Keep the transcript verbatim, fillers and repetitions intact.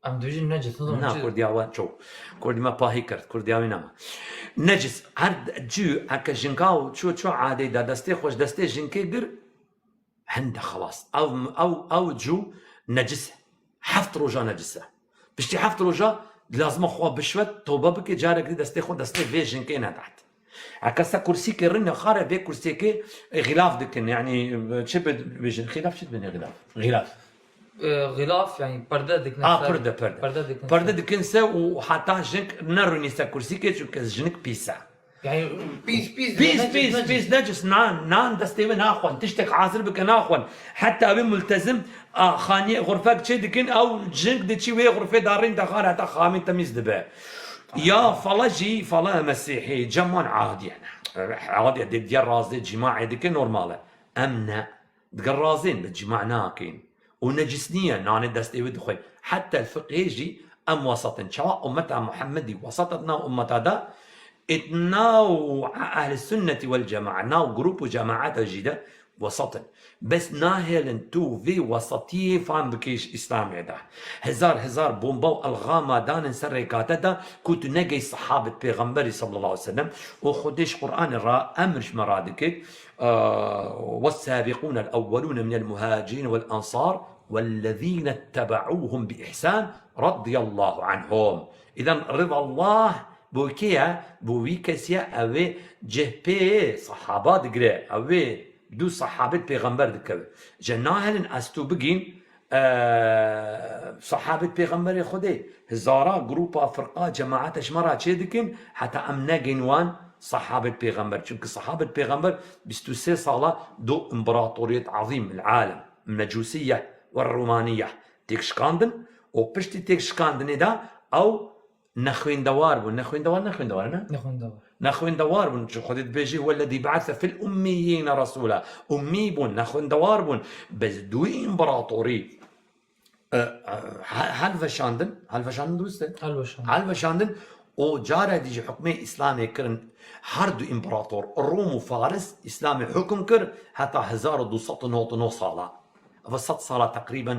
Em dibêjin necis, ne Na, zanim çi. Kurdiya we ço. Kurdi me pahî kir. Kurdiya wî nema. Necis. Her cû, eke jinka û çû, çû adê de destê xwe ji destê jinkê gir, hinde xelas. Ew, ew, ew cû necis e. Heft roja necis e. Piştî heft roja lazim e xwe bişwet, tobe bike, carek dî destê xwe destê vê jinkê nedet. Eke se kursîkê rine xare, vê kursêkê xîlaf dikin. Yanî çi bibêjin? Xîlaf çi dibêjin xîlaf? Xîlaf. E, Xilaf, yani perde dikin. A, perde, perde. Perde dikin. Perde dikin se û heta jink nerûnî se kursîkê, çunke jinik pîs e. Yani pîs pîs. Pîs, pîs, pîs, necis, nan, nan destê wê naxwin. Tiştek hazir bike naxwin. Heta wê multezim, a, xaniyê xurfek çê dikin, ew jink diçî wê xurfê darîn dexar heta xamî temîz dibe. Ya fala jî, fala mesîhî, ceman adiye ne. Adiye dê diye razê cîmaê dike normal e. Em ne. Digel razên bi cîma nakin. Û necis niye, nanê destê wê dixwe. Heta li fiqhê jî em wesat in. Çawa ummeta Muhemmedî wesat e di nav ummeta de, êt nav ehli sunnetî wel cemae, nav grup û cemaeta jî de wesat in. Bes nahêlin tu vê wesatiyê fam bikî ji Îslamê de. Hezar hezar bomba û elxama danin ser rêkate de ku tu negey sahabet pêxemberî sallallahu aleyhi ve sellem û Xwedê ji Qur'anê re emir ji me re dike. آه، والسابقون الأولون من المهاجرين والأنصار والذين اتبعوهم بإحسان رضي الله عنهم. Îdan rida Allah bo kê ye? Bo wî kesî ye, ew ê cih pê sahaba digire, ew ê dû sahabet pêxember dikeve. Ji nahêlin ez tu bigîn, Eee, sahabet pêxemberê Xwedê, hezara, grupa, firqa, cemaete ji me re çê dikin, heta em negin wan sahabet pêxember. Çunki sahabet pêxember bîst û sê sala du împaratoriyet ezîm il alem, mecûsiye ve romaniye têk şikandin û piştî têk şikandinê de ew nexwêndewar bûn. Nexwêndewar, nexwêndewar, ne? Nexwendewar. Nexwendewar bûn. Çi Xwedê dibêjî, "Huwellezî be'ese fil ummiyîne resûla." Ummî bûn, nexwendewar bûn. Bes dû împaratorî, e, e, he-, helveşandin, helveşandin dirust e? Helweşan. Helveşandin û cara dî jî hukmê Îslamê kirin. Her du împarator, Rom û Faris, Îslamê hukm kir heta hezar û du sed û nod û nod sala. Ev sed sala teqrîben